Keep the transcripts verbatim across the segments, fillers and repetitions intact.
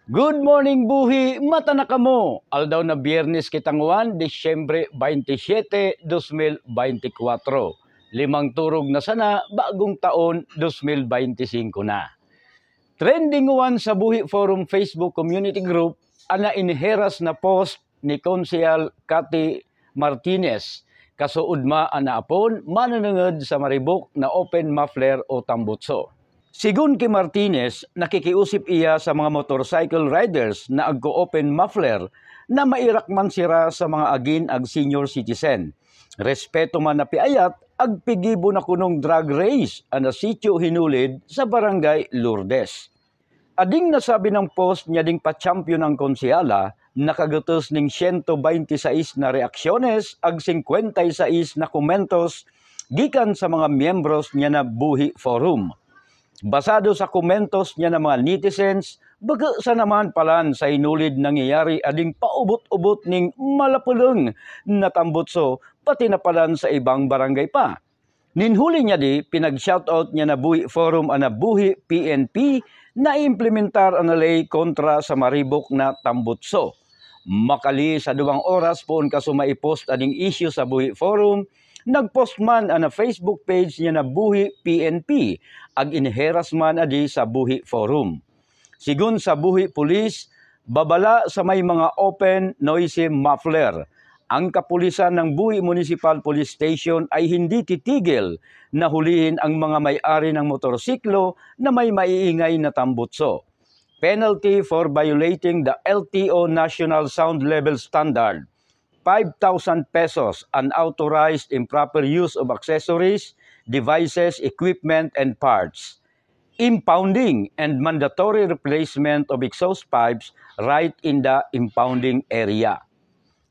Good morning, buhi! Mata na kamo! Aldaw na Biyernes kita ngwan, Disyembre baynte syete, dos mil baynte kwatro. Limang turog na sana, bagong taon, dos mil baynte singko na. Trending ngwan sa Buhi Forum Facebook Community Group a nainheras na post ni Konsehal Cathy Martinez, kasuud ma a naapon manenenged sa maribuk na open muffler o tambutso. Segun ki Martinez, nakikiusip iya sa mga motorcycle riders na agko-open muffler na mairak man sira sa mga agin ag senior citizen. Respeto man a piayat, agpigibo na kunong drag race a nasitio hinulid sa Barangay Lourdes. A ding nasabi nang post nia ding pa-champion ang konsehala, nakagetes ning siyento baynte sais na reaksyones ag singkwenta y sais na komentos gikan sa mga miyembros nia na Buhi Forum. Basado sa komentos nia na mga netizens, beke sana man palan sa inulid nangyayari a ding paubot-ubot ning malapeleng na tambutso, pati na palan sa ibang barangay pa. Nin huli nia di, pinag-shoutout nia na Buhi Forum a na Buhi P N P na implementar a na ley kontra sa maribuk na tambutso. Makali sa dubang oras poon kaso maipost a ding issue sa Buhi Forum, nagpost man a na Facebook page nia na Buhi P N P ag inheras man a di sa Buhi Forum. Segun sa Buhi Police, babala sa may mga open noise muffler. Ang kapulisan ng Buhi Municipal Police Station ay hindi titigil na hulihin ang mga may-ari ng motorsiklo na may maiingay na tambutso. Penalty for violating the L T O National Sound Level Standard, five thousand pesos, unauthorized improper use of accessories, devices, equipment, and parts, impounding, and mandatory replacement of exhaust pipes right in the impounding area.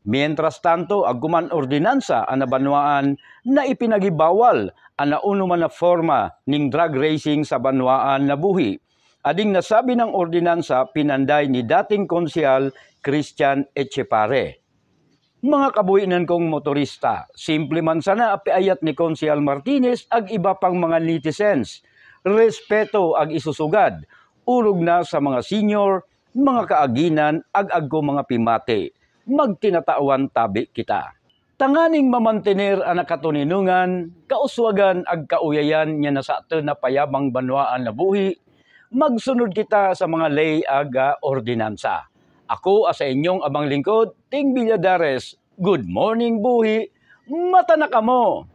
Mientras tanto, agko man ordinansa a nabanwaan na ipinagbabawal a na unuman a forma ning drag racing sa banwaan na Buhi. A ding nasabi nang ordinansa, pinanday ni dating Konsehal Christian Etchepare. Mga kabuhinan kong motorista, simple man sana a piayat ni Konsehal Martinez ag iba pang mga netizens. Respeto ag isusugad, urog na sa mga senior, mga kaaginan ag agko mga pimati. Magtinatawan tabi kita. Tanganing mamantener a na katoninengan, kauswagan ag kauyayan nia na sa aten a payabang banwaan na Buhi, magsunod kita sa mga ley ag, ah, ordinansa. Ako a sa inyong abang lingkod, Ting Villadares. Good morning, Buhi! Mata na kamo!